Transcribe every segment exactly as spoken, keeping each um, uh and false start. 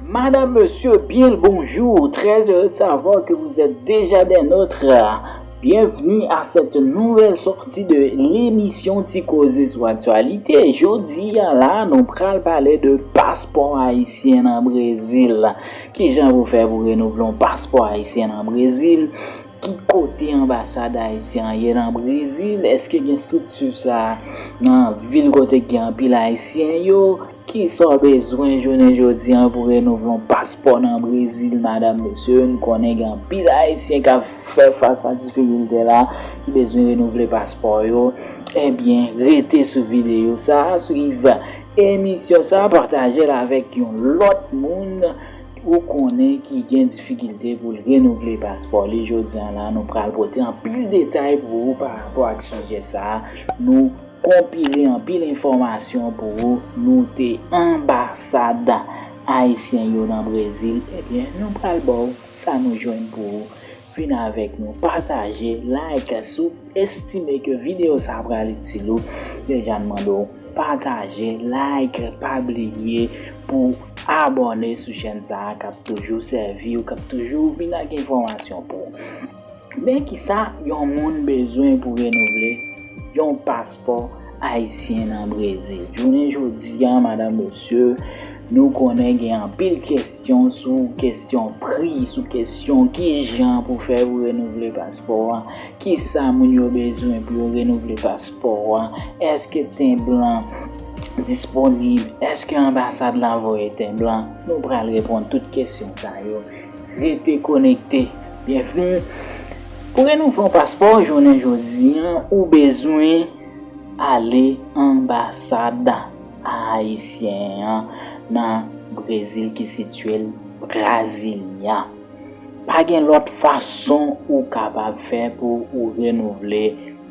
Madame, Monsieur, bien le bonjour. Très heureux de savoir que vous êtes déjà des nôtres. Bienvenue à cette nouvelle sortie de l'émission Ti Koze sou Aktyalite. Jodi a la, nou pral pale de paspò ayisyen nan Brezil. Kijan pou fè pou renouvle yon paspò ayisyen nan Brezil? Ki kote anbasad ayisyen an ye nan Brezil? Èske gen estrikti sa a nan vil kote gen anpil ayisyen yo? Kisa w bezwen jounen jodi an pou renouvle yon paspò nan Brezil, madam, mesye? Nou konnen gen anpil ayisyen k ap fè fas a difikilte la, ki bezwen renouvle paspò yo. Ebyen, rete sou videyo sa a, swiv emisyon sa a, pataje l avèk yon lòt moun ou konnen ki gen difikilte pou l renouvle paspò li. Jodi an la, nou pral pote anpil detay pou ou pa rapò ak sijè sa a. Nou konpile anpil enfòmasyon pou ou. Nou te anbasad ayisyen yo nan Brezil. Ebyen, nou pral ba w sa nou jwenn pou ou. Vin avèk nou, pataje, like. Si w estime ke videyo sa a pral itil ou, deja n mande w pataje, like, pa bliye pou abòne sou chèn sa a k ap toujou sèvi w, k ap toujou vin ak enfòmasyon pou ou. Men kisa yon moun bezwen pou renouvle yon paspò ayisyen nan Brezil? Jounen jodi a, madam, mesye, nou konnen gen anpil kesyon sou kesyon pri, sou kesyon kijan pou fè pou renouvle paspò a, kisa moun yo bezwen pou yo renouvle paspò a, èske ten blan disponib, èske anbasad la voye ten blan? Nou pral reponn tout kesyon sa yo. Rete konekte. Byenvni. Pou renouvle yon paspò jounen jodi an, ou bezwen ale anbasad ayisyen an nan Brezil ki sitiye l Brasilia. Pa gen lòt fason ou kapab fè pou ou renouvle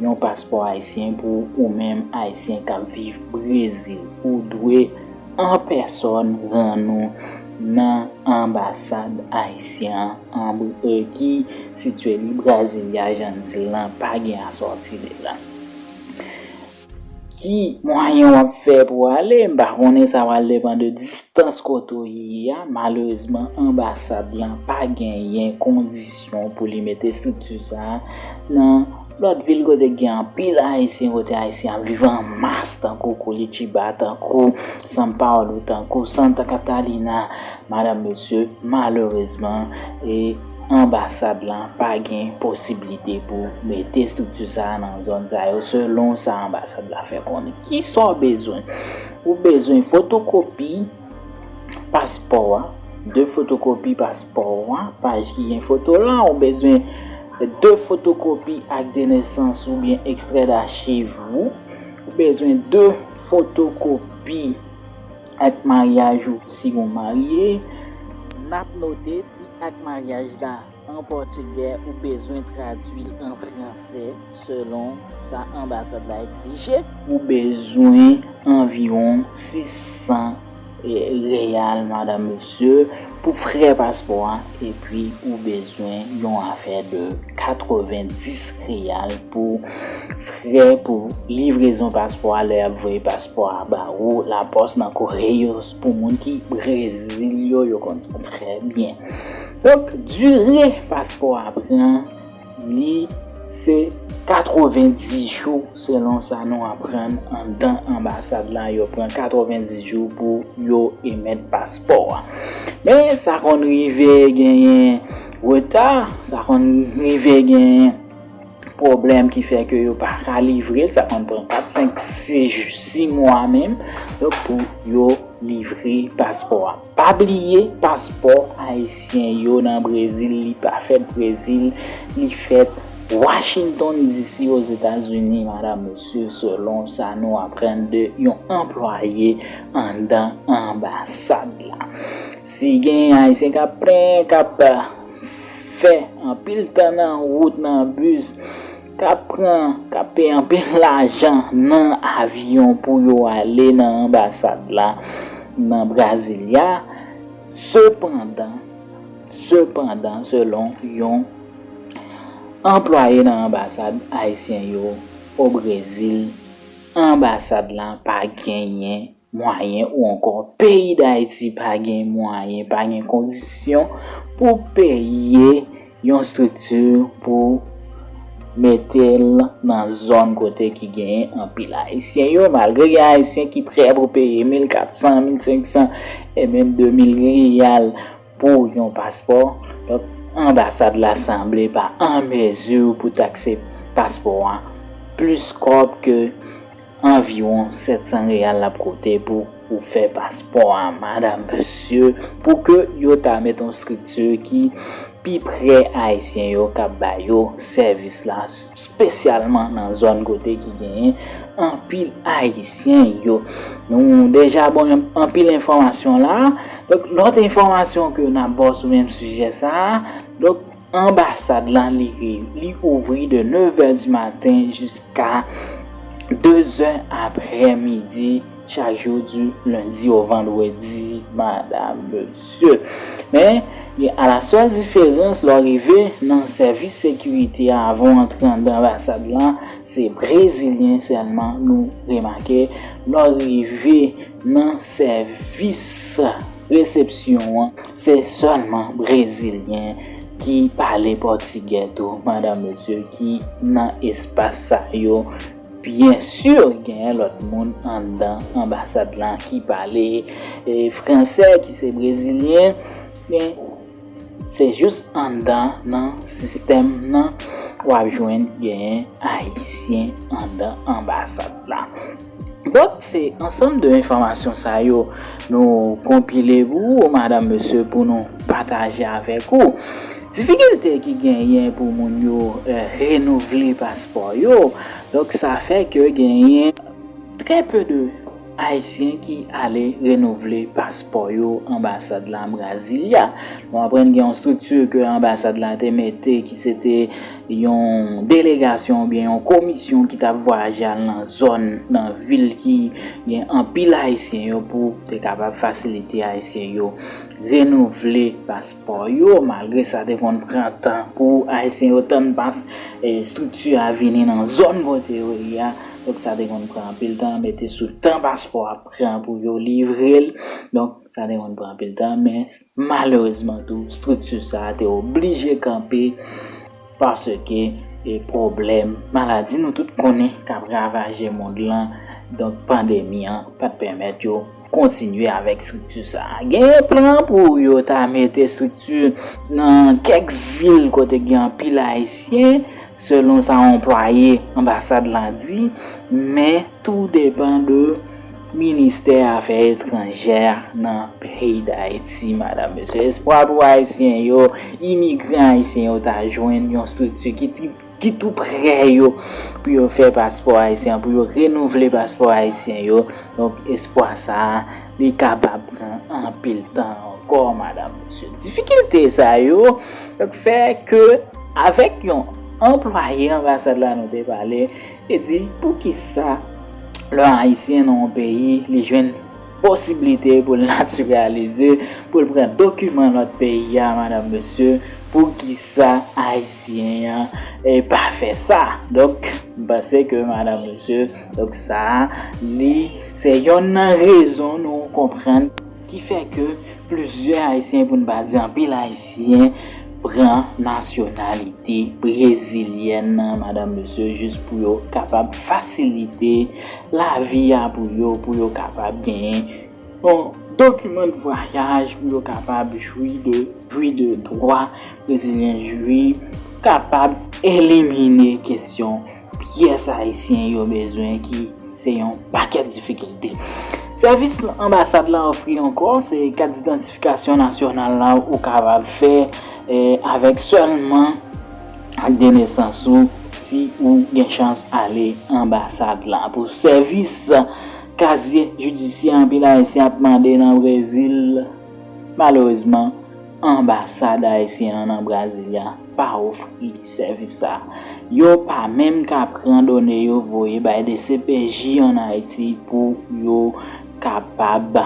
yon paspò ayisyen pou ou menm ayisyen k ap viv Brezil. Ou dwe an pèsòn rann ou nan anbasad ayisyen an, an, eh, ki sitiye li Brasilia, jan n di l lan, pa gen asòti de la. Ki mwayen w ap fè pou w ale? M pa konnen, sa pral depann de distans kote w ye a. Malerezman, anbasad lan pa genyen kondisyon pou li mete estrikti sa a nan lòt vil kote gen anpil ayisyen, kote ayisyen ap viv an mas, tankou Curitiba, tankou São Paulo, tankou Santa Catarina. Madam, mesye, malerezman, e anbasad lan pa gen posiblite pou mete estrikti sa a nan zòn sa yo, selon sa anbasad la fè konnen. Kisa w bezwen? Ou bezwen fotokopi paspò a, de fotokopi paspò a, paj ki gen foto lan. Ou bezwen de fotokopi ak de nesans oubyen ekstrè dachiv ou. Ou bezwen de fotokopi ak maryaj ou si w marye. N ap note, si ak maryaj la an pòtigè, ou bezwen tradui l an fransè selon sa anbasad la egzije. Ou bezwen anviwon sis san, eh, reyal, madam, mesye, pou frè paspò a, epi ou bezwen yon afè de katrevenndis reyal pou frè pou livrezon paspò a, lè y ap voye paspò a ba ou, lapòs nan Correios, pou moun ki Brezil yo, yo konn sa trè byen. Donk, dire paspò a pran, li se katrevenndis jou, selon sa nou aprann anndan anbasad la, yo pran katrevenndis jou pou yo emèt paspò a. Men sa konn rive genyen reta, sa konn rive genyen pwoblèm ki fè ke yo pa ka livre l, sa konn pran kat, senk, sis, sis mwa menm, donk, pou yo livre paspò a. Pa bliye, paspò ayisyen yo nan Brezil, li pa fèt Brezil, li fèt Washington D C, Ozetazini, madam, mesye, selon sa nou aprann de yon anplwaye anndan anbasad la. Si gen ayisyen k ap plen, k ap fè anpil tan nan wout, nan bis, k ap pran, k ap peye anpil lajan nan avyon pou yo ale nan anbasad la, nan Brasilia. Sepandan, sepandan, selon yon anplwaye nan anbasad ayisyen yo o Brezil, anbasad la pa genyen mwayen ou ankò peyi Dayiti pa gen mwayen, pa gen kondisyon pou peye yon estrikti pou mete l nan zòn kote ki genyen anpil Ayisyen yo, malgre gen Ayisyen ki prè pou peye mil katsan, mil senksan e menm de mil riyal pou yon paspò. Donk, anbasad la sanble pa an mezi pou takse paspò a plis kòb ke anviwon sèt san reyal l ap koute pou ou fè paspò a, madanm, mesye, pou ke yo ta met yon estrikti ki pi prè Ayisyen yo k ap ba yo sèvis la, espesyalman nan zòn kote ki genyen anpil Ayisyen yo. Nou deja bon anpil enfòmasyon la. Donk, lòt enfòmasyon ke n ap ba w sou menm sijè sa a, donk, anbasad lan, li, li ouvri de nev è di maten jiska de zè aprè midi, chak jou di lendi o vandredi, madanm, mesye. Men, gen a la sèl diferans, lè w rive nan sèvis sekirite a, avan w antre anndan anbasad lan, se brezilyen sèlman nou remake. Lè w rive nan sèvis resepsyon an, se sèlman brezilyen ki pale pòtigè tou, madanm, mesye, ki nan espas sa yo. Byen si, genyen lòt moun anndan anbasad lan ki pale, e, fransè, ki se brezilyen, men se jis anndan nan sistèm nan w ap jwenn genyen Ayisyen anndan anbasad la. Donk, se ansanm de enfòmasyon sa yo nou konpile pou ou, madanm, mesye, pou nou pataje avèk ou. Difikilte ki genyen pou moun yo, eh, renouvle paspò yo. Donk, sa fè ke genyen trè pe de Ayisyen ki ale renouvle paspò yo anbasad la Brasilia. Nou aprann gen yon estrikti ke anbasad la te mete, ki se te yon delegasyon oubyen yon komisyon ki t ap vwayaje al nan zòn, nan vil ki gen anpil Ayisyen yo, pou te kapab fasilite Ayisyen yo renouvle paspò yo, malgre sa te konn pran tan pou Ayisyen yo tann pas, e, estrikti a vini nan zòn kote yo ye a. Donk, sa te konn pran anpil tan, mete sou tan paspò a pran pou yo livre l. Donk, sa te konn pran anpil tan, men malerezman tou, estrikti sa a te oblije kanpe paske, e, pwoblèm maladi nou tout konnen k ap ravaje mond lan. Donk, pandemi an pa t pèmèt yo kontinye avèk estrikti sa a. Genyen plan pou yo ta mete estrikti nan kèk vil kote gen anpil Ayisyen, selon sa yon anplwaye anbasad la di, men tou depann de ministè afè etranjè nan peyi Dayiti, madanm, mesye. Espwa pou Ayisyen yo, imigran ayisyen yo ta jwenn yon estrikti ki ti ki tou prè yo pou yo fè paspò ayisyen, pou yo renouvle paspò ayisyen yo. Donk, espwa sa a, li kapab pran anpil tan ankò, madanm, mesye. Difikilte sa yo, donk, fè ke avèk yon anplwaye anbasad la nou te pale, li di, poukisa lè yon Ayisyen nan yon peyi, li jwenn posiblite pou l natiralize, pou l pran dokiman lòt peyi a, madanm, mesye, poukisa Ayisyen an, e, pa fè sa? Donk, m panse ke, madanm, mesye, donk sa, li, se yonn nan rezon nou konprann ki fè ke plizyè Ayisyen, pou n pa di anpil Ayisyen, pran nasyonalite brezilyèn nan, madanm, mesye, jis pou yo kapab fasilite lavi a pou yo, pou yo kapab genyen yon dokiman de vwayaj, pou yo kapab jwi de, jwi de dwa brezilyen, jwi, kapab elimine kesyon pyès ayisyen yo bezwen, ki se yon pakèt difikilte. Sèvis anbasad la ofri ankò, se kat idantifikasyon nasyonal la ou kapab fè, eh, avèk sèlman ak de nesans ou, si ou gen chans ale anbasad la. Pou sèvis kazye jidisyè anpil Ayisyen ap mande nan Brezil, malerezman, anbasad ayisyen an nan Brasilia pa ofri sèvis sa. Yo pa menm ka pran done yo voye bay D C P J ann Ayiti pou yo kapab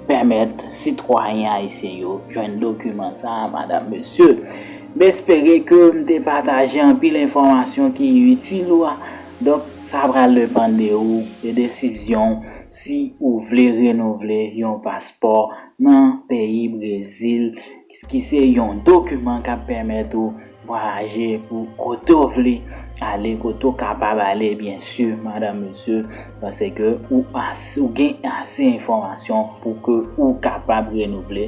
pèmèt sitwayen ayisyen yo jwenn dokiman sa a, madanm, mesye. M espere ke m te pataje anpil enfòmasyon ki itil ou a, Donk, sa pral depann de ou, de desizyon w, si ou vle renouvle yon paspò nan peyi Brezil, ki se yon dokiman k ap pèmèt ou vwayaje pou kote w vle ale, kote w kapab ale, byen si, madanm, mesye, paske ou, ou gen ase enfòmasyon pou ke ou kapab renouvle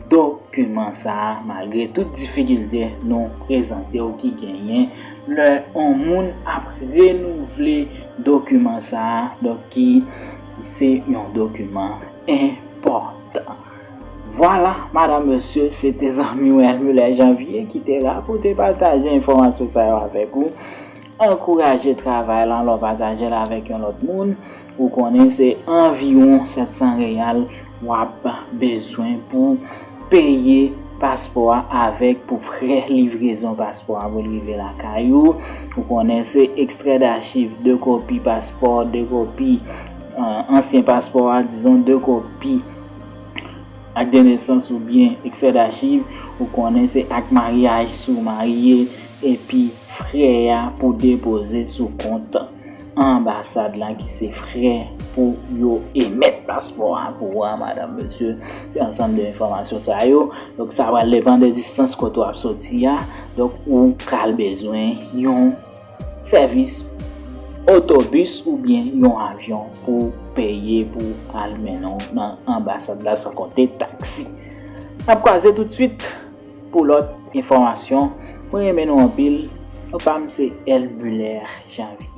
dokiman sa a, malgre tout difikilte nou prezante w ki genyen lè yon moun ap renouvle dokiman sa a, donk ki se yon dokiman enpòtan. Vwala, madanm, mesye, se te zanmi w Elmuller Janvier ki te la pou te pataje enfòmasyon sa yo avèk ou. Ankouraje travay la lè w pataje l avèk yon lòt moun. Ou konnen se anviwon sèt san reyal w ap bezwen pou peye paspò a avèk, pou frè livrezon paspò a pou l rive lakay ou. Ou konnen se ekstrè dachiv, de kopi paspò, de kopi, euh, ansyen paspò a, dizon, de kopi ak de nesans oubyen ekstrè dachiv. Ou konnen se ak maryaj, si w marye, epi frè a pou depoze sou kont anbasad la, ki se frè pou yo emèt paspò a pou ou a, madanm, mesye. Se ansanm de enfòmasyon sa yo. Donk, sa pral depann de distans kote w ap soti a. Donk, ou pral bezwen yon sèvis otobis oubyen yon avyon pou peye pou al mennen w nan anbasad la, san konte taksi. N ap kwaze toutswit pou lòt enfòmasyon. Mwen renmen nou anpil. Non pa m se Elmuller Janvier.